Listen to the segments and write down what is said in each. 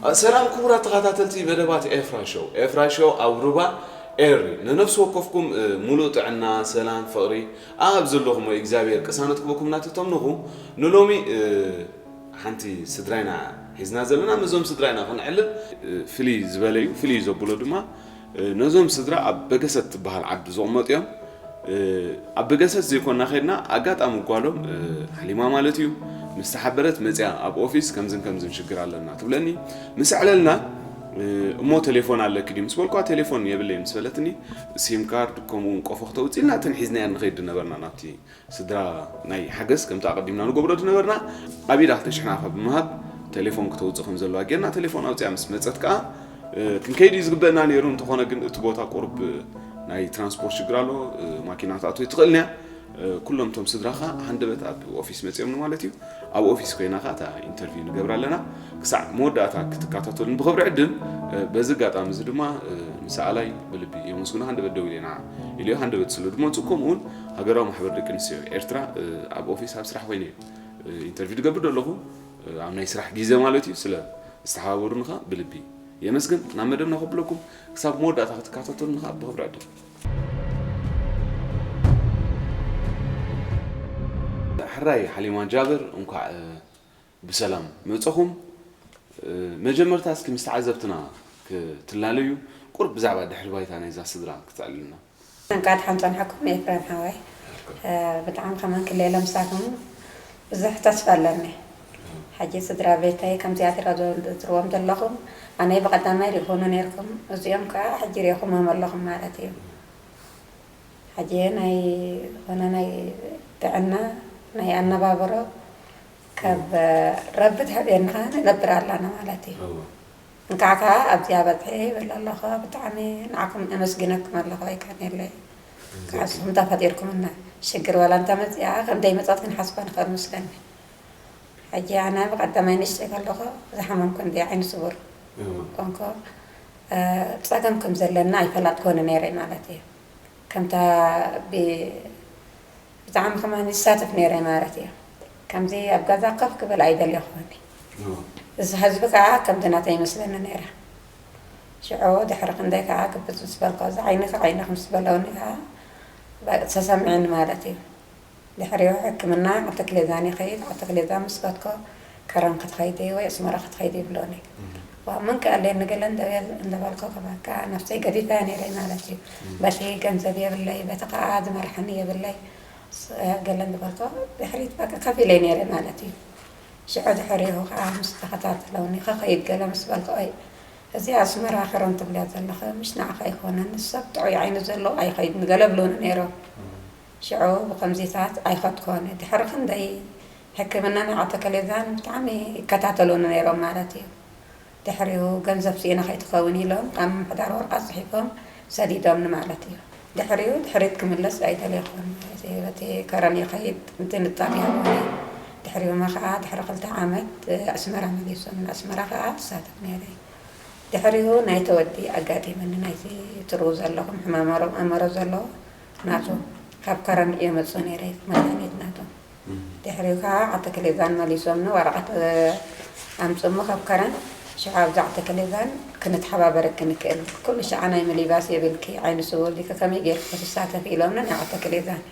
ሰላም ክቡራት ተኸታተልቲ መደባት ኤፍራ ሾው። ኤፍራ ሾው ኣብ ሩባ ኤሪ ንነፍሲ ወከፍኩም፣ እ፣ ሙሉእ ጥዕና፣ ሰላም፣ ፍቕሪ ኣብ ዘለኹሞ እግዚኣብሔር ቅሳነት ክበኩም እናተተምንኹ፣ ንሎሚ፣ እ፣ ሓንቲ ስድራይና ሒዝና ዘለና። ምስዞም ስድራይና ክንዕልል፣ እ፣ ፍልይ ዝበለ እዩ። ፍልይ ዘብሎ ድማ፣ እ፣ ነዞም ስድራ ኣብ በገሰት ትበሃል ዓዲ ዝቕመጡ እዮም። እ፣ ኣብ በገሰት ዘይኮና ከድና፣ ኣጋጣሚ ጓሎም፣ እ፣ ሓሊማ ማለት እዩ፣ ምስ ተሓበረት መፅያ ኣብ ኦፊስ ከምዝን ከምዝን ሽግር ኣለና ትብለኒ። ምስ ኣዕለልና፣ እ፣ እሞ ቴሌፎን ኣለኪ ድዩ ምስ በልኳ፣ ቴሌፎን የብለይ ምስ በለትኒ፣ ሲም ካርድ ከምኡ እውን ቆፎ ክተውፅልና እተን ሒዝናየን ንኸይድ ነበርና ናብቲ ስድራ ናይ ሓገዝ ከምቲ ኣቐዲምና ንገብሮ ዝነበርና ኣብ ኢዳ ክልተ ሽሕ ናቕፋ ብምሃብ ቴሌፎን ክተውፅእ ከም ዘለዋ ጌርና፣ ቴሌፎን ኣውፅያ ምስ መፀት ከዓ፣ እ፣ ክንከይድ እዩ ዝግበአና ነይሩ። እንተኾነ ግን እቲ ቦታ ቁሩብ ናይ ትራንስፖርት ሽግር ኣሎ፣ እ፣ ማኪና ክትኣትዎ ኣይትኽእልን እያ። እ፣ ኩሎም እቶም ስድራ ከዓ ሃንደበት ኣብ ኦፊስ መፂኦምኒ ማለት እዩ። ኣብ ኦፊስ ኮይና ከዓ እታ ኢንተርቪው ንገብራ ኣለና። ክሳዕ መወዳእታ ክትከታተሉን ብኽብሪ ዕድም፣ እ፣ በዚ ኣጋጣሚ እዚ ድማ፣ እ፣ ንሰኣላይ ብልቢ የመስግኖ። ሃንደበት ደው ኢለ ኢና ኢለዮ፣ ሃንደበት ስለ ድመፁ፣ ከምኡ እውን ሃገራዊ ማሕበር ደቂ ኣንስትዮ ኤርትራ፣ እ፣ ኣብ ኦፊስ ኣብ ስራሕ ኮይነ እዩ፣ እ፣ ኢንተርቪው ዝገብር ዘለኹ፣ እ፣ ኣብ ናይ ስራሕ ግዜ ማለት እዩ። ስለ ዝተሓባበሩኒ ከዓ ብልቢ የመስግን። ናብ መደብና ከብለኩም፣ ክሳብ መወዳእታ ክትከታተሉኒ ከዓ ብኽብሪ ዕድም። ሕራይ ሓሊማ ጃብር፣ እንኳዕ፣ እ፣ ብሰላም መጸኹም። እ፣ መጀመርታ እስኪ ምስ ተዓዘብትና ክትላለዩ፣ ቁሩብ ብዛዕባ ድሕሪ ባይታ ናይዛ ስድራ ክትዕልልና። እንኳዕ ደሓን ጸንሐኩም ኤፍሬም ሓወይ። እ፣ ብጣዕሚ ከማን ክሌለ ምሳኹም ብዙሕ ተስፋ ኣለኒ። ሕጂ ስድራ ቤተይ ከምዚኣ ትራ-፣ ትርዎም ዘለኹም፣ ኣነይ ብቐዳማይ ሪኹኒ ነይርኩም፣ እዚኦም ከኣ ሕጂ ሪኹሞም ኣለኹም ማለት እዩ። ሕጂ ናይ ዝኾነ ናይ ጥዕና፣ ናይ ኣነባብሮ ካብ ረቢ ትሃብየና ንነብር ኣላና ማለት እዩ። እወ። እንካዕ ከዓ ኣብዚኣ በፅሐ ይብል ኣለኹ። ብጣዕሚ ንዓኹም ኣመስግነኩም ኣለኹ። ኣይካን የለይ። እግዛክትሊ። ንስኹም ተፈጢርኩምና። ሽግር ዋላ እንተመፅኣ ከም ደይመፀት ክንሓስባ ንኽእል ምስለኒ። ሕጂ ኣነ ብቐዳማይ ንእሽተይ ከለኹ ዝሓመምኩ እንዲ ዓይኒ ስውር እወ። ኮንኮ፣ እ፣ ፀገም ከም ዘለና ኣይፈላጥኮን ነይረ ማለት እዩ። ከምታ ብ-፣ ብጣዕሚ ከማን ይሳተፍ ነይረ ማለት እዩ። ከምዚ ኣብ ገዛ ኮፍ ክብል ኣይደልየኹን። እወ። እዚ ህዝቢ ከዓ ከምዚ ናተይ ይመስለኒ ነይረ። ሽዑ ድሕሪ ክንደይ ከዓ ግብት ምስ በልኮ፣ እዚ ዓይንኺ ዓይንኺ ምስ በለውኒ ከዓ በ-፣ ተሰሚዑኒ ማለት እዩ። ድሕሪኡ ሕክምና ዓዲ ክሌዛን ይኸይድ። ዓዲ ክሌዛን ምስ ከድኮ ከረን ክትኸይዲ ወይ ኣስመራ ክትኸይዲ ይብሎኒ። እም። ዋ፣ ምን ክኣለኒ ገለ እንደ-፣ እንደበልኮ ከማን ከዓ ነፍሰይ ገዲፈያ ነይረ ማለት እዩ። እም። በቲ ገንዘብ የብለይ፣ በቲ ከዓ ዝመርሐኒ የብለይ። ስ-፣ ገለ እንደበልኮ ድሕሪት በቃ ከፊለ ነይረ ማለት እዩ። ሽዑ ድሕሪኡ ከዓ ምስ ተኸታተለውኒ፣ ከኸይድ ገለ ምስ በልኮ፣ ኣይ፣ እዚ ኣስመራ ከረን ትብልያ ዘለኺ፣ ምሽ ንዓኻ ኣይኮነን፣ ሰብ ጥዑይ ዓይኒ ዘለዎ ኣይኸይድን ገለ ብሎኒ ነይሮም። እም። ሽዑ ብኸምዚታት ኣይኸድኮን። ድሕሪ ክንደይ ሕክምና ናይ ዓዲ ከሌዛን ብጣዕሚ ይከታተሉኒ ነይሮም ማለት እዩ። ድሕሪኡ ገንዘብ ስኢና ከይትኸውን ኢሎም ካብ ምምሕዳር ወረቐት ጽሒፎም ሰዲዶምኒ ማለት እዩ። ድሕሪኡ ድሕሪት ክምለስ ኣይደለኹን። እዚ በቲ ከረን ይኸይድ እንትንጣም ይሃቡኒ። ድሕሪኡማ ኸዓ ድሕሪ ክልተ ዓመት ኣስመራ መሊሶም። ኣስመራ ኸዓ ትሳተፍ ነይረ። ድሕሪኡ ናይ ተወዲ ኣጋጢመኒ፣ ናይቲ ትርኡ ዘለኹም ሕማም ኣእምሮ ዘለዎ ናቱ። ካብ ከረን እየ መጽኡ ነይረ መድሃኒት ናቱ። እም። ድሕሪኡ ከዓ ዓዲ ከሌዛን መሊሶምኒ፣ ወረቐት፣ እ፣ ኣምጽሞ ካብ ከረን። ሽዑ ኣብዚ ዓዲ ከሌዛን ክንተሓባበረኪ ንክእል። ኩሉ ሸዓ ናይ ሚኒባስ የብልኪ፣ ዓይኒ ስውር ዲኪ፣ ከመይ ጌርኪ ክትሳተፊ ኢሎምኒ ናይ ዓዲ ከሌዛን።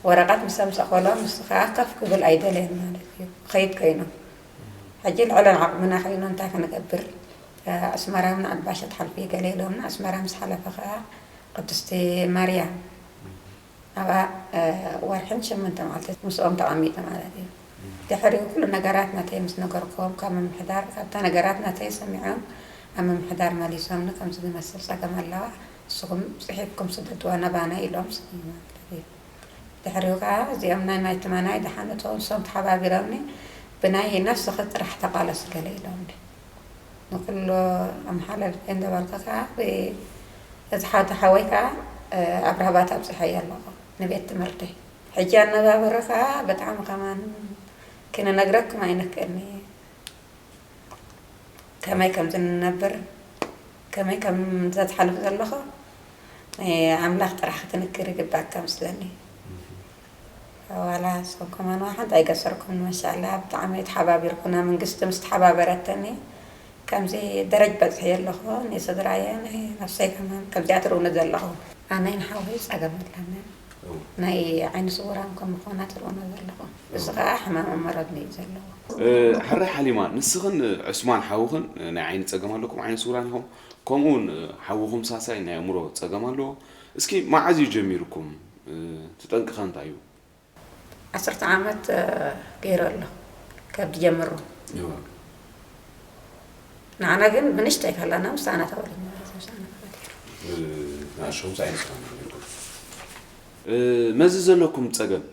ወረቐት ምስ ኣምጸእኮሎም፣ ንሱ ከዓ ከፍ ክብል ኣይደለየን ማለት እዩ። ክኸይድ ኮይኑ። ሕጂ ልዕሊ ዓቕምና ኮይኑ እንታይ ክንገብር? ኣስመራ እውን ኣልባሸት ሓልፊ ገለ ኢሎምና፣ ኣስመራ ምስ ሓለፈ ከዓ ቅድስቲ ማርያም ኣብኣ፣ እ፣ ወርሕን ሸሞንተ መዓልቲ ምስኦም ተቐሚጠ ማለት እዩ። ድሕሪኡ ኩሉ ነገራት ናተይ ምስ ነገርኩዎም፣ ካብ ምምሕዳር፣ ካብታ ነገራት ናተይ ሰሚዖም፣ ኣብ ምምሕዳር መሊሶምኒ፣ ከምዚ ዝመስል ጸገም ኣለዋ፣ ንስኹም ጽሒፍኩም ስደድዋ ናባና ኢሎም ስኒ ማለት እዩ። ድሕሪኡ ከዓ እዚኦም ናይ ማይ ትማናይ ደሓን እቶም ንሶም ተሓባቢሮምኒ፣ ብናይ ነፍስኺ ጥራሕ ተቓለሲ ገለ ኢሎምኒ። ንኩሉ ኣመሓላልፈ እንዳበልኩ ከዓ ብ-፣ እቲ ሓደ ሓወይ ከዓ፣ እ፣ ኣብ ራህባት ኣብፂሐዮ ኣለኹ ንቤት ትምህርቲ። ሕጂ ኣነባብሮ ከዓ ብጣዕሚ ከማን ክንነግረኩም ኣይንክእልኒ። ከመይ ከም ዝንነብር፣ ከመይ ከም ዘትሓልፍ ዘለኹ፣ እ፣ ኣምላኽ ጥራሕ ክትንክር ይግባእካ ምስለኒ። ዋላ ንስኹም ከማን ሓንቲ ኣይገሰርኩምን፣ ማሻኣላ፣ ብጣዕሚ ተሓባቢርኩና፣ መንግስቲ ምስ ተሓባበረተኒ፣ ከ-፣ ከምዚ ደረጅ በጽሕ የለኹ፣ ንስድራየ፣ ናይ ነፍሰይ ከማን ከምዚኣ ትርእውኒ ዘለኹ። ኣነይ ንሓወይ ጸገም ኣለኒ። ናይ ዓይኒ ስውራን ከም ምዃና ትርእውኒ ዘለኹ። እዚ ከኣ ሕማም እምሮድኒ እዩ ዘለዎ። እ፣ ሕራይ ሓሊማ፣ ንስኽን ዑስማን ሓውኽን ናይ ዓይኒ ጸገም ኣለኩም፣ ዓይኒ ስውራን ኢኹም። ከምኡ እውን ሓውኹም ሳሳይ ናይ ኣእምሮ ጸገም ኣለዎ። እስኪ መዓዝ እዩ ጀሚርኩም? እ፣ እቲ ጠንቅኸ እንታይ እዩ? ዓሰርተ ዓመት፣ እ፣ ገይሩ ኣሎ፣ ካብ ዝጀምሩ። እዋ። ንዓና ግን ብንእሽተይ ከለና ምሳና ተወሊድና፣ ምሳና ተወሊድና። እ፣ ንኣሽኹም ሳይንስ ተማሂርኩም። እ፣ መዚ ዘለኩም ጸገም፣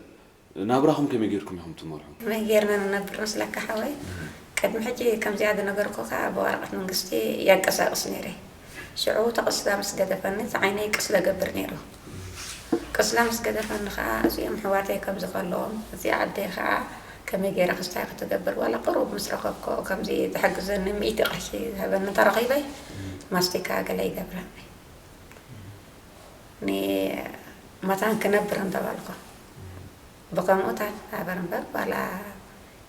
ናብራኹም ከመይ ጌርኩም ኢኹም ትመርሑ? ከመይ ጌርና ንነብር መስለካ ሓወይ? እህ። ቅድሚ ሕጂ ከምዚኣ ዝነገርኩኻ ብወረቐት መንግስቲ የንቀሳቕስ ነይረ። ሽዑ እቲ ቅስላ ምስ ገደፈኒ፣ እቲ ዓይነይ ቅስለ ገብር ነይሩ። ቅስላ ምስ ገደፈኒ ኸዓ፣ እዚኦም ኣሕዋተይ ከምዚ ከለዎም፣ እዚኣ ኣደይ ኸዓ ከመይ ገይራ ክስታይ ክትገብር፣ ዋላ ቅሩብ ምስ ረኸብኮ፣ ከምዚ ዝሕግዘኒ ሚእቲ ቅርሺ ዝህበኒ እንተረኺበ፣ ማስቲካ ገለ ይገብረኒ። ኒ-፣ መታን ክነብር እንተበልኩ፣ ብኸምኡታት ኣበር እምበር፣ ዋላ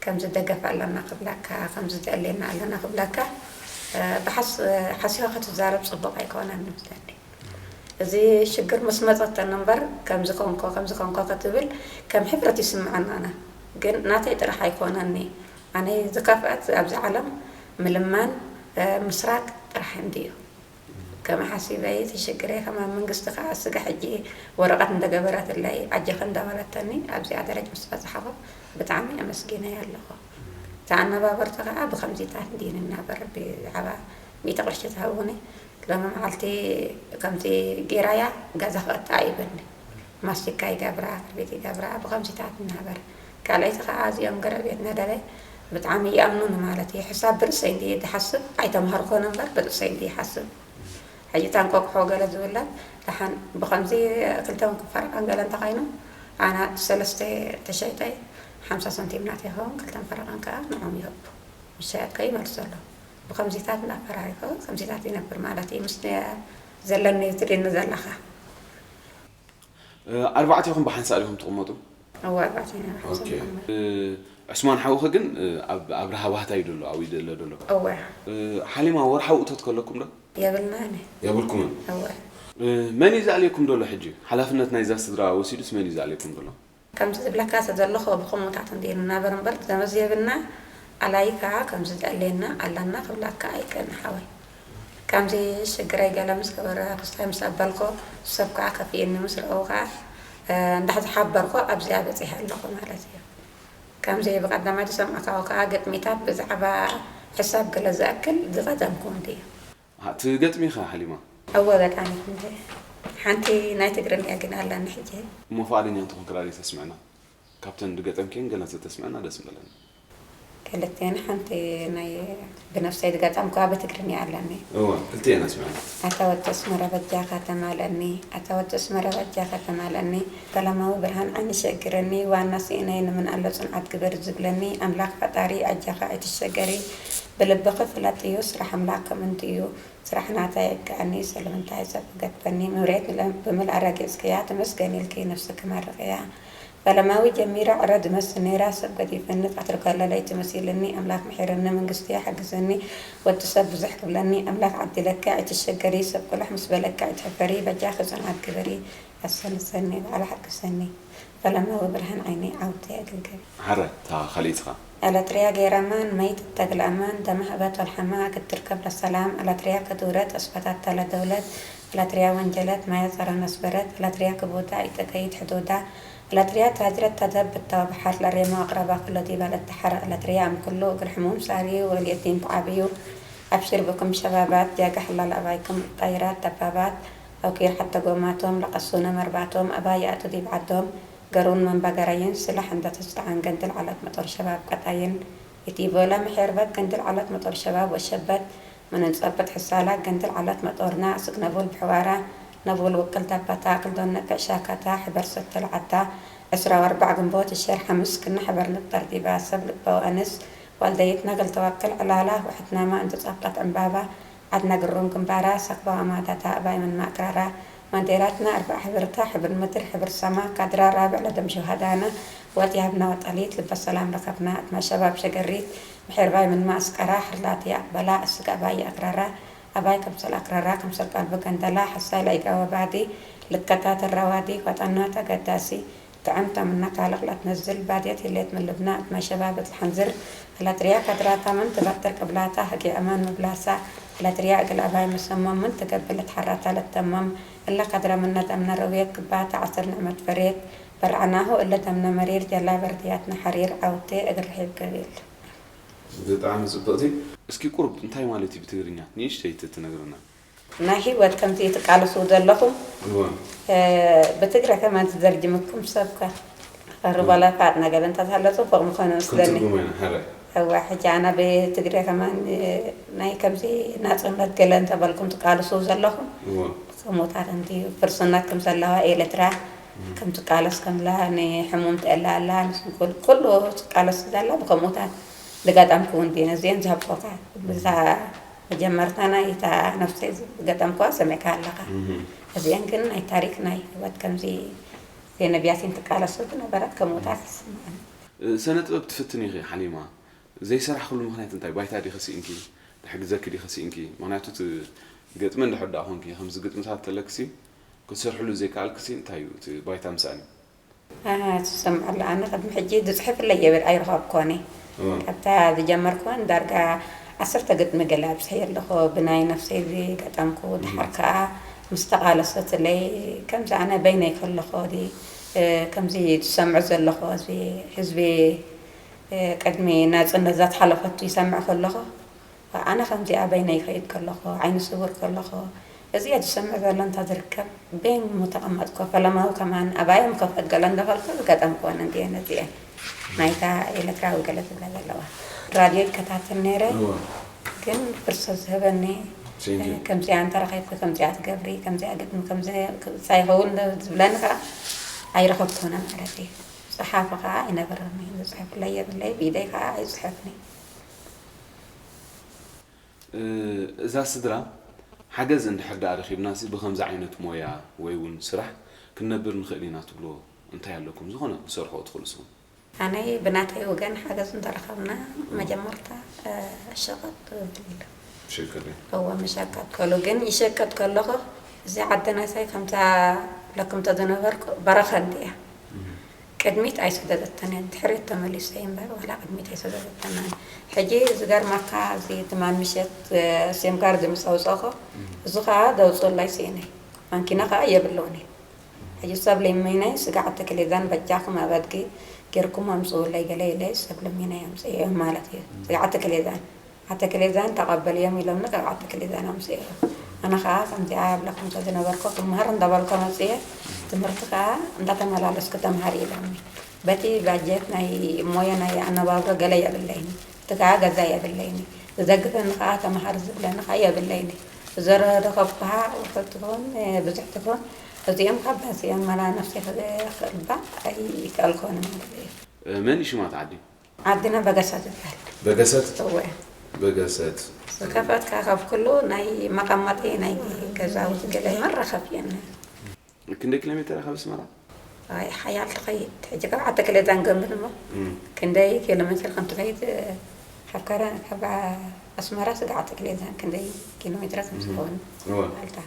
ከምዚ ደገፍ ኣለና ክብለካ፣ ከምዚ ዘድልየና ኣለና ክብለካ፣ እ፣ ብሓስ-፣ ሓሲኻ ክትዛረብ ጽቡቕ ኣይኮነን ምስለኒ። እዚ ሽግር ምስ መጸተኒ እምበር፣ ከምዚ ኮንኮ፣ ከምዚ ኮንኮ ክትብል ከም ሕብረት ይስምዓና ኣነ። ግን ናተይ ጥራሕ ኣይኮነኒ። ኣነ ዝከፍአት ኣብዚ ዓለም ምልማን፣ እ፣ ምስራቅ ጥራሕ እንድዩ። ከም ሓሲበ ተሸግረ፣ ከም ኣብ መንግስቲ ከኣ ስጋ ሕጂ ወረቐት እንደገበረትለይ፣ ኣጀኺ እንዳበለተኒ፣ ኣብዚኣ ደረጃ ምስ በጻሕኹ ብጣዕሚ ኣመስጊነያ ኣለኹ። እታ ኣነባበርታ ከኣ ብኸምዚታት እንድዩ ንናበር፣ ብዛዕባ ሚእቲ ቅርሺ ትሃቡኒ፣ ሎሚ መዓልቲ ከምዚ ጌራያ ገዛ ክእታ ኣይብልኒ። ማስቲካ ይገብራ፣ ክርቢት ይገብራ፣ ብኸምዚታት ንናበር። ካልኣይቲ ከኣ እዚኦም ገረቤትና ደለ ብጣዕሚ ይኣምኑኒ ማለት እዩ። ሕሳብ ብርእሰይ እንድየ ዝሓስብ፣ ኣይተምሃርኩን እምበር ብርእሰይ እንድየ ይሓስብ። ሕጂ እታ እንቆቅሖ ገለ ዝብለን ደሓን ብኸምዚ ክልተ እውን ክፈረቐን ገለ እንተኾይኑ፣ ኣነ ሰለስተ ተሸይጠ ሓምሳ ሳንቲም ናተይ ይኸውን፣ ክልተ ፈረቐን ከኣ ንዖም ይህቡ። ምስ ሸየጥከ ይመልሰሉ። ብኸምዚታት እናፈራሪኸ ከምዚታት ይነብር ማለት እዩ። ምስ ዘለኒ ትርእኒ ዘለኻ። እ፣ ኣርባዕቴኹም ብሓንሳእ ዲኹም ትቕመጡ? እወ፣ ኣርባዕቴና ብሓንሳእ ኦኬ። ንቕመጥ። እ፣ ዑስማን ሓውኺ ግን፣ እ፣ ኣብ ኣብርሃ ባህታ እዩ ደሎ፣ ኣብኡ እዩ ደሎ ደሎ። እወ። እ፣ ሓሊማ፣ ወርሓዊ እቶት ከለኩም ዶ? የብልናን። የብልኩምን? እወ። እ፣ መን እዩ ዘዕልየኩም ደሎ ሕጂ? ሓላፍነት ናይዛ ስድራ ወሲዱስ መን እዩ ዘዕልየኩም ደሎ? ከምዚ ዝብለካ ዘለኹ ብኸምኡታት እንድየ ንናበር እምበር፣ ደሞዝ የብልና፣ ኣላይ ከኣ ከምዚ ዝኣልየና ኣለና ክብለካ ኣይክእልን ሓወይ። ከምዚ ሽግረይ ገለ ምስ ገበረ፣ ክስታይ ምስ ኣበልኩ፣ ሰብ ከኣ ከፊእኒ ምስ ረኣኹ ከኣ፣ እ፣ እንዳሕ ዝሓበርኩ ኣብዚኣ በጺሐ ኣለኹ ማለት እዩ። ከምዚ ብቐዳማይ ዝሰማዕካዎ ከኣ ግጥሚታት ብዛዕባ ሕሳብ ገለ ዝኣክል ዝቐደምኩ እንድዩ። ኣሃ፣ ትገጥሚ ኢኻ ሓሊማ? እወ፣ ገጣሚት እንድየ። ሓንቲ ናይ ትግርኛ ግን ኣለኒ ሕጂ። እሞ ፍቓደኛ እንተኾንኪ ራእይ ተስምዕና። ካብተን ዝገጠምክየን ገለ እንተተስምዕና ደስ ምበለኒ። ክልቴን ሓንቲ ናይ ብነፍሰይ ዝገጠምኩዋ ብትግርኛ ኣለኒ። እወ፣ ክልቲኤን ኣስምዕና። ኣታ ወዲ ኣስመራ በጃኻ ተማለኒ፣ ኣታ ወዲ ኣስመራ በጃኻ ተማለኒ፣ ሰላማዊ ብርሃን ዓይኒ ሸግረኒ፣ ዋና ስኢነይ ንምን ኣሎ ጽንዓት ግበር ዝብለኒ፣ ኣምላኽ ፈጣሪ ኣጃኻ ኣይትሸገሪ፣ ብልብኺ ፍለጥዮ፣ ስራሕ ኣምላኽ ከምንትዩ፣ ስራሕ ናታ የግዓኒ፣ ስለምንታይ ሰብ ክገድፈኒ፣ ምሬት ንለ-፣ ብምልኣ ረጊጽክያ፣ ተመስገን ኢልኪ ነፍስኪ መርቕያ። ፈለማዊ ጀሚራ ዕረ ዝመስል ነይራ፣ ሰብ ገዲፈኒ፣ ቀትሪ ከሎ ለይቲ መሲልኒ፣ ኣምላኽ ምሒርኒ፣ መንግስትያ ሓግዘኒ፣ ወዲ ሰብ ብዙሕ ክብለኒ፣ ኣምላኽ ዓዲለኪ ኣይትሸገሪ፣ ሰብ ቁልሕ ምስ በለኪ ኣይትሕፈሪ፣ በጃኺ ጽንዓት ግበሪ፣ ኣሰንሰኒ፣ ባዕላ ሓግዘኒ። ፈለማዊ ብርሃን ዓይነይ ዓውተይ ኣገልገሊ። ሓረ፣ እታ ካልኣይትኻ? ኤለትርያ ገይራማን፣ መይት ተክለኣማን፣ ተማህበት ወልሓማ ክትርከብ ለሰላም፣ ኤለትርያ ክትውረድ፣ እስፈታት ተለ ደውለት፣ ኤለትርያ ወንጀለት፣ ማያ ጸረ መስበረት፣ ኤለትርያ ክቡዳ፣ ኢተከይት ሕዱዳ፣ ኤለትርያ ታጅረት ተደብ ብታው ባሕር ለሬሞ ኣቕረባ ኩሎ ዲባ ለተሓረ፣ ኤለትርያ ኣም ኩሉ እግር ሕሙም ሳሪ ወልየቲም ብዓብዩ፣ ኣብሽር ብኩም ሸባባት፣ ጃጋ ሕላል ኣባይኩም ጠይራት ደባባት፣ ኣውኪር ሓተ ጎማቶም፣ ለቀሱነ መርባቶም፣ ኣባይ ኣቱ ዲብ ዓዶም፣ ገሩን መንባገራይን ስላሕ እንደ ተስጠዓን ገንድል ዓለት መጦር ሸባብ ቀጣይን፣ እቲ ቦላ ምሕርበት ገንድል ዓለት መጦር ሸባብ ወሸበት፣ ምንን ጸብጥ ሕሳላ ገንድል ዓለት መጦርና፣ ስግ ነቡል ብሕዋራ፣ ነቡል ውቅል ዳባታ፣ ክልዶን ነቅዕ ሻካታ፣ ሕበር ሰተል ዓዳ፣ ዕስራ ወኣርባዕ ግንቦት እሸር ሓምስ ክና ሕበር ንጠር ዲባ፣ ሰብ ልባዊ ኣንስ፣ ዋልደይትና ገልተዋክል ዕላላ፣ ውሕትናማ እንተ ጻብጣት ዕምባባ፣ ዓድና ግሩም ግንባራ፣ ሰክባዋ ማዳታ፣ ኣባይ ምን ማእክራራ፣ ባንዴራትና ኣርባዕ ሕብርታ፣ ሕብር ምድር፣ ሕብር ሰማ፣ ካድራ ራብዕ ለደም ሸሃዳና፣ ወጥ ያብና ወጠሊት፣ ልበ ሰላም ረከብና፣ ኣድማ ሸባብ ሸገሪት፣ ምሕርባይ ምን ማእስቀራ ሕርላትያ በላ እስግ ኣባይ ኣክረራ ኣባይ ከምሰል ኣክረራ ከምሰል ቀልቢ ገንደላ ሓሳይ ላይጋወ ባዲ ልከታ ተራዋዲ ፈጠና ተገዳሲ ጥዕም ተምና ካልቅ ላትነዝል ባድየት ሂሌት ምን ልብና እትመሸባብት ልሐንዝር እለትርያ ከድራታ ምን ትበትር ቅብላታ ህጌ እመን ምብላሳ እለትርያ እግል ኣባይ መሰሞም ምን ትገብእ ልትሐራታ ልተመም እለ ከድረ ምነ ደምነ ረውየት ግባታ ዐስር ንዕመት ፈሬት በርዐናሁ እለ ደምነ መሪር ጀላ በርድያትነ ሐሪር ዐውቴ እግል ርሒብ ገቢል። ብጣዕሚ ጽብቕቲ። እስኪ ቁሩብ እንታይ ማለት እዩ ብትግርኛ ንእሽተይ ትነግርና? ናይ ህይወት ከምቲ ትቃለሱ ዘለኹም እወ። እ፣ ብትግረ ከማን ዝደርጅምኩም ሰብከ ቀርቦ ለፋጥ ነገር እንተታለ ጽቡቕ ምኾነ ከም መስለኒ። ትርጉሙ ኢና ሕረ። እዋ ሕጂ ኣነ ብትግረ ከማን እ፣ ናይ ከምዚ ናጽነት ገለ እንተበልኩም ትቃለሱ ዘለኹም እወ። ከምኡታት እንዲ ፍርሱነት ከም ዘለዋ ኤለትራ ከም ትቃለስ ከምላ ንሕሙም ትእላ ኣላ ንስንኩል ኩሉ ትቃለስ ዘላ ብከምኡታት ዝገጠምኩ እውን ዲነ እዚአን ዝሃብኮካ ብዛ መጀመርታ ናይ እታ ነፍሰይ ዝገጠምኩዋ ሰሚዕካ ኣለኻ። እህ። እዚአን ግን ናይ ታሪክ ናይ ህይወት ከምዚ ዘይነቢያት ትቃለሱ ዝነበረት ከምኡታት ይስምዐኒ። ስነ ጥበብ ትፍትን ኢኺ ሓሊማ ዘይሰራሕክሉ ምኽንያት እንታይ? ባይታ ዲኺ ስኢንኪ? ድሕግዘኪ ዲኺ ስኢንኪ? ምኽንያቱ እቲ ግጥሚ እንድሕር ደኣ ኮንኪ ከምዚ ግጥምታት ተለክሲ ክትሰርሕሉ ዘይከኣልክሲ እንታይ እዩ እቲ ባይታ ምስኣን እዩ? ኣሃ፣ ትሰምዓላ ኣነ ቅድሚ ሕጂ ዝፅሕፍለይ የብል ኣይረኸብኮኒ። እም። ካብታ ዝጀመርኩወን ዳርጋ ዓሰርተ ግጥሚ ገለ ኣብፅሐ ኣለኹ ብናይ ነፍሰይ ዝገጠምኩ ድሓር ከዓ ምስ ተቓለሰትለይ ከምዚ ኣነ በይነይ ከለኹ ዲ እ፣ ከምዚ ዝሰምዑ ዘለኹ እዚ ህዝቢ እ፣ ቅድሚ ናፅነት እዛ ተሓለፈቱ ይሰምዕ ከለኹ ኣነ ከምዚኣ በይነይ ይኸይድ ከለኹ ዓይኒ ስውር ከለኹ እዚኣ ዝሰምዕ ዘሎ እንታ ዝርከብ በይን ምተቐመጥኮ ፈለማዊ ከማን ኣባዮም ከፈት ገለ እንዳበልኩ ዝገጠምክወን እንዲየን እዚአን ናይታ ኤለትራዊ ገለ ትብላ ዘለዋ ራድዮ ይከታተል ነይረ እወ። ግን ፍርሰት ዝህበኒ Thank you። ከምዚኣ እንተረኸብኩ ከምዚኣ ትገብሪ ከምዚኣ ግጥሚ ከምዚ ሳይኸውን ዝብለኒ ከዓ ኣይረኸብኩነ ማለት እዩ። ጸሓፊ ከዓ ኣይነበረኒ፣ ዝጽሕፍለይ የብለይ፣ ብኢደይ ከዓ ኣይጽሕፍኒ። እዛ ስድራ ሓገዝ እንድሕር ደኣ ረኺብናሲ ብኸምዚ ዓይነት ሞያ ወይ እውን ስራሕ ክንነብር ንኽእል ኢና ትብልዎ እንታይ ኣለኩም? ዝኾነ ክትሰርሕዎ ትኽእሉ ንስኹም? ኣነ ብናተይ ወገን ሓገዝ እንተረኸብና መጀመርታ ሸቐጥ ብል ሽክር እወ ምሸቀጥ ከሉ ግን ይሸቀጥ ከለኹ እዚ ዓዲ ናሳይ ከምታ ለኩም ተዝነበርኩ በረኸ እንድያ ቅድሚት ኣይሰደደተንን ድሕሪት ተመሊሰ እምበር ዋላ ቅድሚት ኣይሰደደተንን ሕጂ ዝገርመካ እዚ ትማን ምሸት ሴም ካርድ ምስ ኣውፀእኹ እዚ ከዓ ዘውፅኡላይ ስኢነ ማንኪና ከዓ የብለውን እዩ ሕጂ ሰብ ለሚነ ስጋዕ ተክሌዛን በጃኹም ኣብ ኣድጊ ጌርኩም ኣምፅኡለይ ገለ ኢለ ሰብ ለሚነ ኣምፅኤ ማለት እዩ ስጋዕ ተክሌዛን ኣተክሌዛን ተቐበልዮም ኢሎምኒ ካብ ኣተክሌዛን ኣምፅኤ ኣነ ከዓ ከምዚኣ ኣብለኩም ተዝነበርኩ ክምሃር እንዳበልኩ መፅየ ትምህርቲ ከዓ እንዳተመላለስኩ ተምሃር ኢሎምኒ በቲ ባጀት ናይ ሞያ ናይ ኣነባብሮ ገለ የብለይኒ እቲ ከዓ ገዛ የብለይኒ ዝደግፈኒ ከዓ ተምሃር ዝብለኒ ከዓ የብለይኒ ብዘረኸብኩሃ ውሑድ ትኹን ብዙሕ ትኹን እዚኦም ካብ ባፅዮም መላ ነፍሰይ ክልባ ኣይከኣልኩን ማለት እዩ መን እዩ ሽማ እቲ ዓዲ? ዓድና በገሰት ይበሃል። በገሰት? እወ። በገሰት። ዝከፈትካ ካብ ኩሉ ናይ መቐመጢ ናይ ገዛውቲ ገለ መራኸቢ እየን። ክንደይ ኪሎ ሜተር ካብ ኣስመራ? ኣይ ሓያል ትኸይድ። ሕጂ ካብ ዓዲ ክሌዛን ገምት እሞ እም። ክንደይ ኪሎ ሜትር ከም ትኸይድ ካብ ከረ ካብ ኣስመራ ስጋዕ ዓዲ ክሌዛን ክንደይ ኪሎ ሜትራት ከም ዝኸውን እወ። ኣልታ።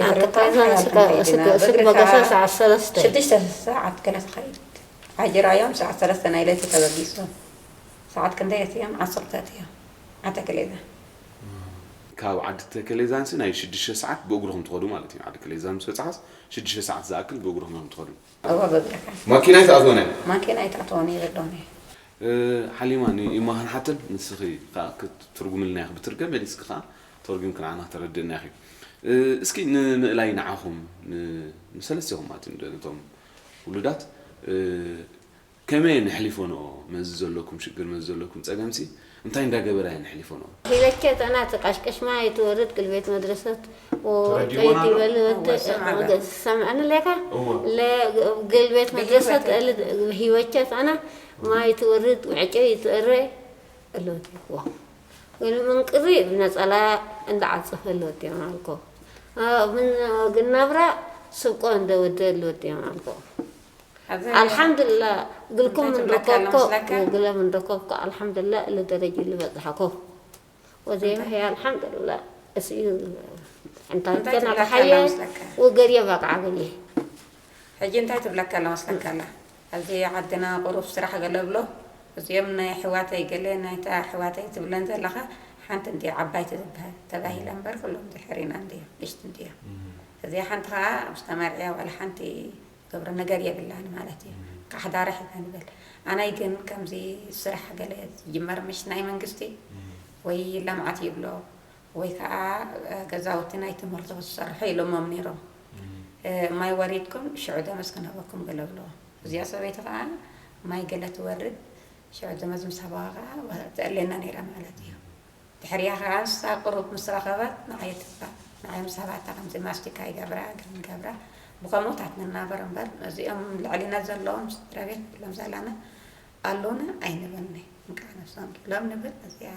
ኣንተ ፓይዛ ስጋ- ስጋ- ስግ መገሳ ሰዓት ሰለስተ። ሽዱሽተ ሰዓት ገለ ትኸይድ። ኣጅራዮም ሰዓት ሰለስተ ናይ ለይቲ ተበጊሶም። ሰዓት ክንደይ ኣትዮም? ዓሰርተ ኣትዮም። ዓዲ ክሌዛ። ካብ ዓዲ ተከሌዛንሲ ናይ ሽዱሽተ ሰዓት ብእግርኹም ትኸዱ ማለት እዩ። ዓዲ ከሌዛን ምስ በጻሓስ ሽዱሽተ ሰዓት ዝኣክል ብእግርኹም እዮም ትኸዱ። እወ በእግርኻ። ማኪና ኣይትኣትወን እያ? ማኪና ኣይትኣትወን እየ በሎኒ። ሓሊማ ንኢማ ክንሓተን ንስኺ ከዓ ክትትርጉምልና ኢኺ ብትርገ መሊስኪ ከዓ ተርጉምኪ ንዓና ከተረድእና ኢኺ። እስኪ ንምእላይ ንዓኹም ንሰለስቲኹም ማለት እዩ ነቶም ውሉዳት ከመይ ነሕሊፎ ንኦ መዚ ዘለኩም ሽግር መዚ ዘለኩም ጸገምሲ እንታይ እንዳገበራ እየ ነሕሊፎ ንኦ። ሂበቸ ጠና ትቃሽቀሽ ማይ ትወርድ ግልቤት መድረሰት ወቀይት ይበል ሰምዐኒ ሌካ ግልቤት መድረሰት ሂበቸ ጠና ማይ ትወርድ ውዕጨ ይትእረ እሎት ዋ ምንቅሪ ነጸላ እንዳዓጸፈ እሎት የማልኮ ምን ግናብራ ስብቆ እንደወደ እሎት የማልኮ ኣልሓምዱላ። ግልኩም እንታይ ትብለካ ኣሎ እንረከብኮ መስለካ? ግለ እንረከብኮ ኣልሓምዱላ። ለደረጅ ልበጽሓኮ ወዘይ እንታይ? ሀያ ኣልሓምዱላ። እስ እንታይ እንታይ ተና ትብለካ ኣሎ ሓየ መስለካ? ወገርየ በቃ ብሊ። ሕጂ እንታይ ትብለካ ኣሎ መስለካ ኣላ? ኣብዚ ዓድና ቁሩብ ስራሕ ገለ ብሎ፣ እዚኦም ናይ ኣሕዋተይ ገለ፣ ናይታ ኣሕዋተይ ትብለን ዘለኻ ሓንቲ እንድያ ዓባይቲ ዝበሃል ተባሂላ እምበር፣ ኩሎም ድሕሪና እንድዮም፣ ንእሽቲ እንድዮም። እዚኣ ሓንቲ ኸዓ ምስ ተመርዕያ ዋላ ሓንቲ ገብረ ነገር የብላን ማለት እዩ። ካሕዳረ ሒዛ ንበል። ኣናይ ግን ከምዚ ስራሕ ገለ ዝጅመር ምሽ ናይ መንግስቲ ወይ ለምዓት ይብሎ ወይ ከዓ ገዛውቲ ናይ ትምህርቲ ክትሰርሑ ኢሎሞም ነይሮም። ማይ ወሪድኩም ሽዑ ደመዝ ክንህበኩም ገለ ብለዎም። እዚኣ ሰበይቲ ከዓ ማይ ገለ ትወርድ ሽዑ ደመዝ ምስ ሃባዋ ከዓ ትእሌና ነይራ ማለት እዩ። ድሕሪያ ከዓ ንሳ ቁሩብ ምስ ረኸበት ንዓይ ትባ ንዓይ ምስ ሃባታ ከምዚ ማስቲካ ይገብራ ግን ይገብራ ብከምኡታት ንናበር እምበር እዚኦም ልዕሊና ዘለዎም ስድራ ቤት ሎም ዘለና ኣሎና ኣይንብልኒ። እንቃዕ ነብሶም ሎም ንብል እዚኣ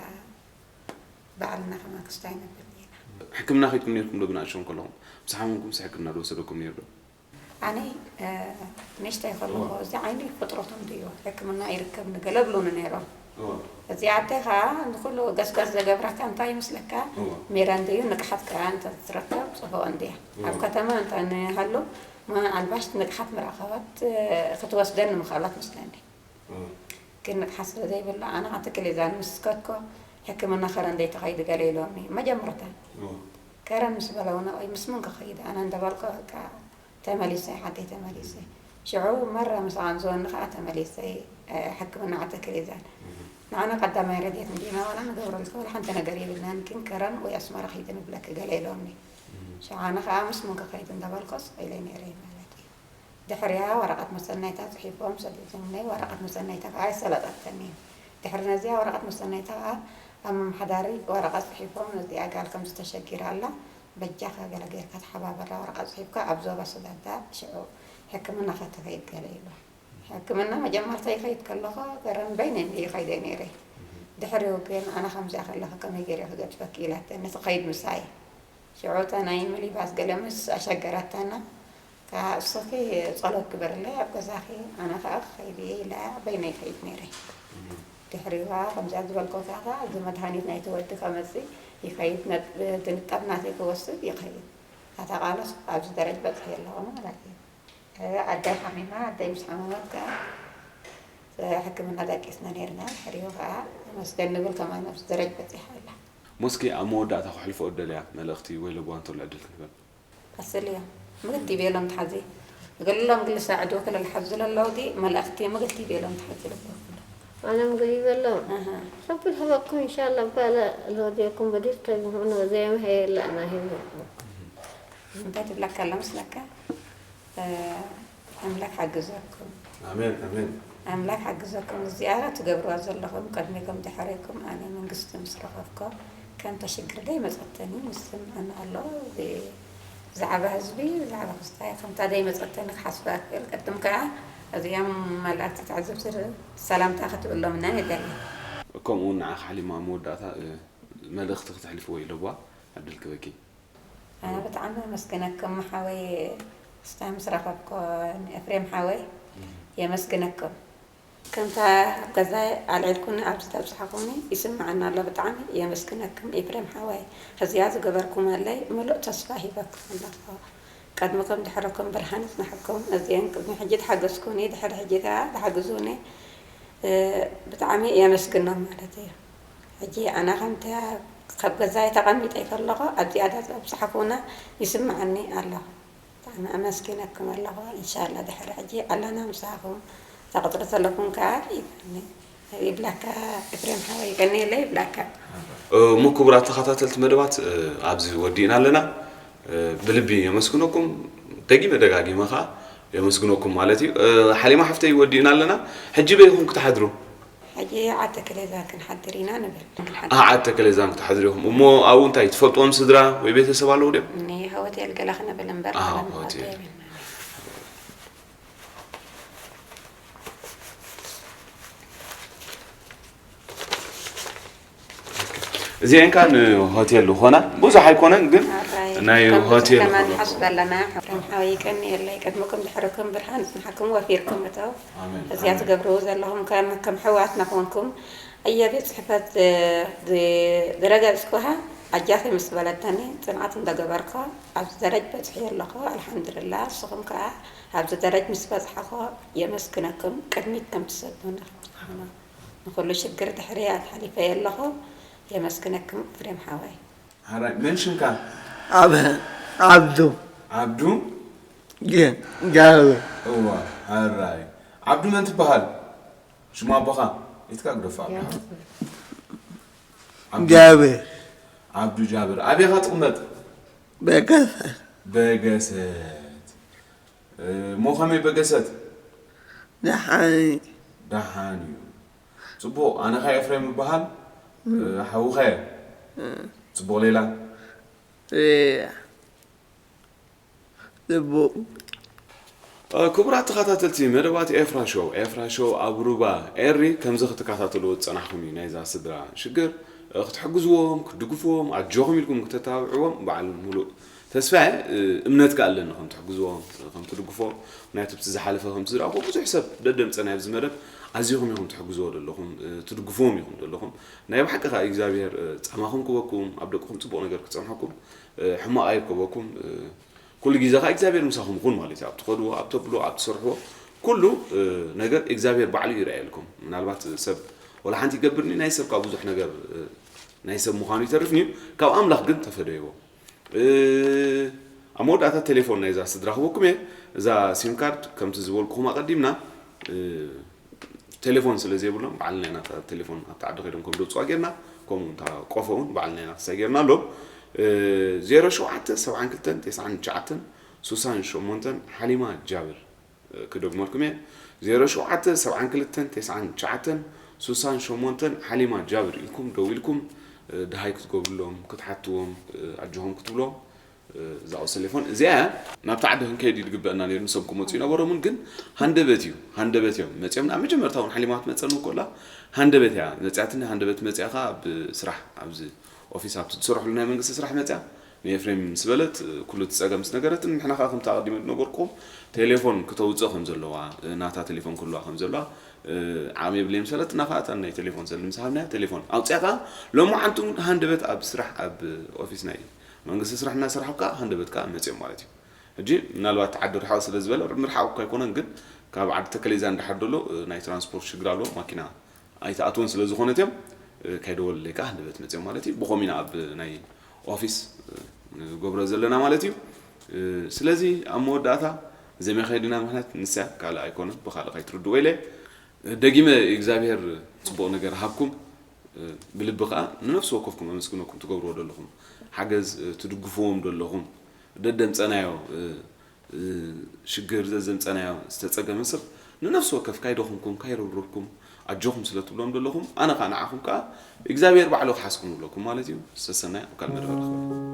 ባዕልና ከማን ክስታይ ነብል ኢና። ሕክምና ከይድኩም ነርኩም ዶ ብንኣሽቱን ከለኹም? ምስ ሓመምኩም ስ ሕክምና ዶ ወሰደኩም ነይሩ ዶ? ኣነ ንእሽተይ ከለኹ እዚ ዓይኒ ፍጥረቶም ድዩ ሕክምና ይርከብ ንገለ ብሉኒ ነይሮም። እዚ ኣደይ ከዓ ንኩሉ ገስጋስ ዘገብራካ እንታይ ይመስለካ? ሜራ እንድዩ ንቅሓት ከዓ እንተ ትረከብ ፅቡቅ እንድያ። ኣብ ከተማ እንተ ንሃሉ ኣልባሽ ንቅሓት ምረኸበት ክትወስደን ምኸለት መስለኒ። ግን ንቅሓት ስለ ዘይብላ ኣነ ኣትክል እዛን ምስ ከድኮ ሕክምና ከረን ዘይተኸይድ ገለ ኢሎምኒ መጀመርታ። ከረን ምስ በለውና ወይ ምስ መን ክኸይድ ኣነ እንደበልኮ በቃ ተመሊሰ ዓደይ ተመሊሰ። ሽዑ መራ ምስኣን ዝወኒ ከዓ ተመሊሰ ሕክምና ኣትክል እዛን። ንዓና ቀዳማይ ረድኤት እንዲና ዋላ ንገብረልኪ ዋላ ሓንቲ ነገር የብልናን ግን ከረን ወይ ኣስመራ ከይድ ንብለኪ ገለ ኢሎምኒ። ሽዑ ኣነ ከዓ ምስ መን ክኸይድ እንደበልኮ ስቕ ኢለ ነይረ ማለት እዩ። ድሕሪያ ወረቐት መሰናይታ ጽሒፎም ሰዲዶምለይ፣ ወረቐት መሰናይታ ከኣ ኣይሰለጠተንን። ድሕሪ ነዚኣ ወረቐት መሰናይታ ከኣ ኣብ መምሓዳሪ ወረቐት ጽሒፎም፣ ነዚኣ ጋል ከምዚ ተሸጊራ ኣላ፣ በጃኻ ገለ ጌርካ ተሓባበራ፣ ወረቐት ጽሒፍካ ኣብ ዞባ ሰዳዳ ሽዑ ሕክምና ከተኸይድ ገለ ኢልዋ። ሕክምና መጀመርታ ይኸይድ ከለኹ ገረን በይነይ እየ ይኸይደ ነይረ። ድሕሪኡ ግን ኣነ ከምዚኣ ከለኺ ከመይ ገይረ ክገድፈኪ ኢላተኒ ትኸይድ ምሳይ። ሽዑ እታ ናይ ሚኒባስ ገለ ምስ ኣሸገረትና፣ ከኣ እስኺ ጸሎት ግበርለይ ኣብ ገዛኺ፣ ኣነ ከኣ ክኸይድ እየ ኢላ በይነይ ይኸይድ ነይረ። ድሕሪኡ ከኣ ከምዚኣ ዝበልኩኻ ከኣ እዚ መድሃኒት ናይቲ ወዲ ከመጽእ ይኸይድ፣ ነጥ-፣ ድንጠብ ናተይ ክወስድ ይኸይድ። እታ ቃልስ ኣብዚ ደረጅ በጽሐ ኣለኹ ማለት እዩ። ኣደይ ሓሚማ፣ ኣደይ ምስ ሓመመት ከኣ ሕክምና ደቂስና ነይርና። ድሕሪኡ ከኣ ተመስገን ንብል ከማን ኣብዚ ደረጅ በጺሓ ኣላ። ሞስኪ ኣብ መወዳእታ ከሕልፎ እደልያ መልእኽቲ ወይ ለጓንቶ ዕድል ክንበል። ቀስል እዮም። ምግዲ ቤሎም ተሓዚ። እግሎም ግልሳ ዕድው ክልል ሓዙ ለለውዲ መልእኽቲ ምግዲ ቤሎም ተሓዚ ልቦ። ኣነ ምግዲ ቤሎም። ኣሃ። ሰብል ህበኩም ኢንሻአላ ባለ ለወዲኩም በዲር ተግሁን ወዘየም ሄላ ናሂም። እንታይ ትብለካ ኣላ መስለካ? ኣምላክ ሓግዘኩም። ኣሜን፣ ኣሜን። ኣምላክ ሓግዘኩም። እዚኣ ትገብርዋ ዘለኹም ቅድሚኩም ድሕሪኩም ኣነ መንግስቲ ምስ ረኸብኮ ከምታ ሽግር ደይ መጸተኒ ምስም ኣነ ኣሎ። ብዛዕባ ህዝቢ፣ ብዛዕባ ክስታይ ከምታ ደይ መጸተኒ ክሓስባ ክእል። ቅድም ከኣ እዚኦም መልእኽቲ ተዓዘብቲ ሰላምታ ክትብሎም እና ይደሊ። ከምኡ እውን ንዓኺ ሓሊማ ኣብ መወዳእታ፣ እ፣ መልእኽቲ ክተሕልፍዎ ኢለዋ ዕድል ክበኪ። ኣነ ብጣዕሚ ኣመስግነኩም ሓወይ፣ ክስታይ ምስ ረኸብኮ ንኤፍሬም ሓወይ የመስግነኩም። ከምታ ኣብ ገዛይ ኣልዒልኩኒ ኣብዚ ተብጽሓኹኒ ይስምዓኒ ኣሎ። ብጣዕሚ የመስግነኩም ኤፍሬም ሓወይ። እዚኣ ዝገበርኩመለይ ምሉእ ተስፋ ሂበኩም ኣለኹ። ቅድምኩም ድሕርኩም ብርሃን ይጽናሕኩም። እዚአን ቅድሚ ሕጂ ተሓገዝኩኒ፣ ድሕሪ ሕጂ ከኣ ተሓግዙኒ፣ እ፣ ብጣዕሚ የመስግኖም ማለት እዩ። ሕጂ ኣነ ከምታ ካብ ገዛይ ተቐሚጠ ከለኹ ኣብዚኣ ተብጽሓኹና ይስምዓኒ ኣሎ። ብጣዕሚ ኣመስጊነኩም ኣለኹ። ኢንሻላ ድሕሪ ሕጂ ኣለና ምሳኹም። እዛ ቁጽሪ ተለፎን ከኣ ይብለኒ፣ ይብለካ ኤፍሬም ሓወይ፣ ቀኒየለይ ይብለካ። እሞ ክቡራት ተኸታተልቲ መደባት፣ እ፣ ኣብዚ ወዲእና ኣለና። እ፣ ብልቢ የመስግነኩም፣ ደጊመ ደጋጊመ ከኣ የመስግነኩም ማለት እዩ። እ፣ ሓሊማ ሓፍተይ፣ ወዲእና ኣለና። ሕጂ በይ ኢኹም ክትሓድሩ? ሕጂ ዓዲ ክሌዛን ክንሓድር ኢና ንብል። ኣ፣ ዓዲ ክሌዛን ክትሓድሩ ኢኹም። እሞ ኣብኡ እንታይ ትፈልጥዎም ስድራ ወይ ቤተሰብ ኣለዉ ድዮም? እኒ ሆቴል ገለ ክንብል እምበር ኣ፣ ገለ ንፈልጦ ሆቴል። የብልና። እዚአን ከኣ ንሆቴል ዝኾና ብዙሕ ኣይኮነን፣ ግን ኣራይ። ናይ ከም ሆቴል ከማን ኾነ ሓሱ ዘለና። ረምሓዊ ቀኒ የለ ቅድምኩም ድሕርኩም ብርሃን ጽንሓኩም ወፊርኩም እተው። ኣሜን። እዚኣ ትገብርዎ ዘለኹም ከም ከም ሕዋትና ኮንኩም ኣየ ቤት ጽሕፈት ዝረገጽኩሃ ኣጃኺ ምስ በለተኒ ጽንዓት እንደገበርኮ ኣብዚ ደረጅ በጽሒ ኣለኹ። ኣልሓምዱልላ። ንስኹም ከኣ ኣብዚ ደረጅ ምስ በጽሓኹ የመስግነኩም። ቅድሚት ከም ትሰዱኒ ንኹሉ ሽግር ድሕሪ ኣትሓሊፈ ኣለኹ። የመስግነኩም ፍሬም ሓወይ። ሓራይ መን ሽምካ? ኣብ ዓብዱ ዓብዱ። ጃብር እዋ ሓራይ። ዓብዱ መን ትበሃል? ሽሙ ኣቦኻ ኢትካ ግደፋ። ዓብዱ ጃብር ዓብዱ ጃብር ኣበኻ ትቕመጥ? በገሰ በገሰት። እሞ ከመይ በገሰት? ደሓኒ ደሓን እዩ። ጽቡቕ። ኣነ ኸ ኤፍሬም እበሃል። ሓውኸ ጽቡቕ ሌላ። ጽቡቕ ክቡራት ተኸታተልቲ መደባት ኤፍራ ሾው፣ ኤፍራ ሾው ኣብ ሩባ ኤሪ ከምዚ ክትከታተልዎ ዝጸናሕኩም እዩ። ናይዛ ስድራ ሽግር ክትሕግዝዎም፣ ክትድግፍዎም፣ ኣጆኹም ኢልኩም ክተተባብዕዎም በዓል ሙሉእ ተስፋ እየ። እምነት ከኣ ኣለኒ ከም ትሕግዝዎም፣ ከም ትድግፎ፣ ምክንያቱ ኣብቲ ዝሓለፈ ከምቲ ዝረኣኹ ብዙሕ ሰብ ደደምጸናይ ኣብዚ መደብ ኣዚኹም ኢኹም ትሕግዝዎ ዘለኹም፣ ትድግፍዎም ኢኹም ዘለኹም። ናይ ብሓቂ ከኣ እግዚኣብሔር ጻማኹም ክበኩም፣ ኣብ ደቅኹም ጽቡቕ ነገር ክጸንሐኩም፣ ሕማቕ ኣይርከበኩም። ኩሉ ግዜ ከኣ እግዚኣብሔር ምሳኹም ይኹን ማለት እዩ። ኣብ ትኸድዎ፣ ኣብ ተብልዎ፣ ኣብ ትሰርሕዎ ኩሉ ነገር እግዚኣብሔር ባዕሉ ይርኣየልኩም። ምናልባት ሰብ ወላ ሓንቲ ይገብርኒ ናይ ሰብ ካብ ብዙሕ ነገር ናይ ሰብ ምዃኑ ይተርፍኒ እዩ። ካብ ኣምላኽ ግን ተፈደይዎ። ኣብ መወዳእታ ቴሌፎን ናይዛ ስድራ ክበኩም እየ። እዛ ሲም ካርድ ከምቲ ዝበልኩኹም ኣቐዲምና ቴሌፎን ስለ ዘይብሎም ባዕልና ኢና እታ ቴሌፎን ኣብቲ ዓዲ ከይዶም ከም ደውፅዋ ጌርና፣ ከምኡ እታ ቆፎ እውን ባዕልና ኢና ክሳይ ጌርና ኣሎም። ዜሮ ሸውዓተ ሰብዓን ክልተን ተስዓን ትሽዓተን ሱሳን ሸሞንተን ሓሊማ ጃብር ክደግመልኩም እየ። ዜሮ ሸውዓተ ሰብዓን ክልተን ተስዓን ትሽዓተን ሱሳን ሸሞንተን ሓሊማ ጃብር ኢልኩም ደዊልኩም ደሃይ ክትገብርሎም ክትሓትዎም ኣጆኹም ክትብሎም እዛ ቁጽሪ ቴሌፎን እዚኣ እያ። ናብቲ ዓዲ ክንከይድ እዩ ዝግበአና ነይሩ፣ ንሶም ክመፁ ይነበሮምን፣ ግን ሃንደበት እዩ፣ ሃንደበት እዮም መፂኦም። ናብ መጀመርታ እውን ሓሊማ ክትመፀኒ ከላ ሃንደበት እያ መፂኣትኒ። ሃንደበት መፂኣ ከዓ ኣብ ስራሕ ኣብዚ ኦፊስ ኣብቲ ዝሰርሕሉ ናይ መንግስቲ ስራሕ መፂኣ ንኤፍሬም ምስ በለት ኩሉ እቲ ፀገም ምስ ነገረትን ንሕና ከዓ ከምቲ ኣቐዲመ ዝነበርኩም ቴሌፎን ክተውፅእ ከም ዘለዋ ናታ ቴሌፎን ክህልዋ ከም ዘለዋ ዓቕሚ የብለይም ሰለትና ከዓ እታ ናይ ቴሌፎን ሰልዲ ምስ ሃብናያ ቴሌፎን ኣውፅኣ ከዓ ሎማዓንቲ እውን ሃንደበት ኣብ ስራሕ ኣብ ኦፊስ ናይ መንግስቲ ስራሕ እናሰራሕካ ሃንደበት ከዓ መፅኦም ማለት እዩ። ሕጂ ምናልባት ዓዲ ርሕቕ ስለ ዝበለ ምርሓቕ እኳ ኣይኮነን፣ ግን ካብ ዓዲ ተከሌዛ እንዳሓር ደሎ ናይ ትራንስፖርት ሽግር ኣለዎ፣ ማኪና ኣይትኣትወን ስለ ዝኾነት እዮም ካይደወልለይ ከዓ ሃንደበት መፅኦም ማለት እዩ። ብኸም ኢና ኣብ ናይ ኦፊስ ንገብሮ ዘለና ማለት እዩ። ስለዚ ኣብ መወዳእታ ዘሜ ከይድና ምክንያት ንስያ ካልእ ኣይኮነን፣ ብካልእ ከይትርድዎ ኢለ ደጊመ እግዚኣብሔር ጽቡቕ ነገር ሃብኩም ብልቢ ከኣ ንነፍሲ ወከፍኩም ኣመስግነኩም ትገብርዎ ዘለኹም ሓገዝ ትድግፍዎም ዘለኹም ደደምጸናዮ ሽግር ዘዘምጸናዮ ዝተጸገመ ሰብ ንነፍሲ ወከፍ ካይደኹምኩም ካይረብረብኩም ኣጆኹም ስለ ትብሎም ዘለኹም ኣነ ከኣ ንዓኹም ከኣ እግዚኣብሔር ባዕሉ ክሓስኩም ንብለኩም ማለት እዩ። ሰሰናይ ኣብ ካልእ መደብ ንራኸብ።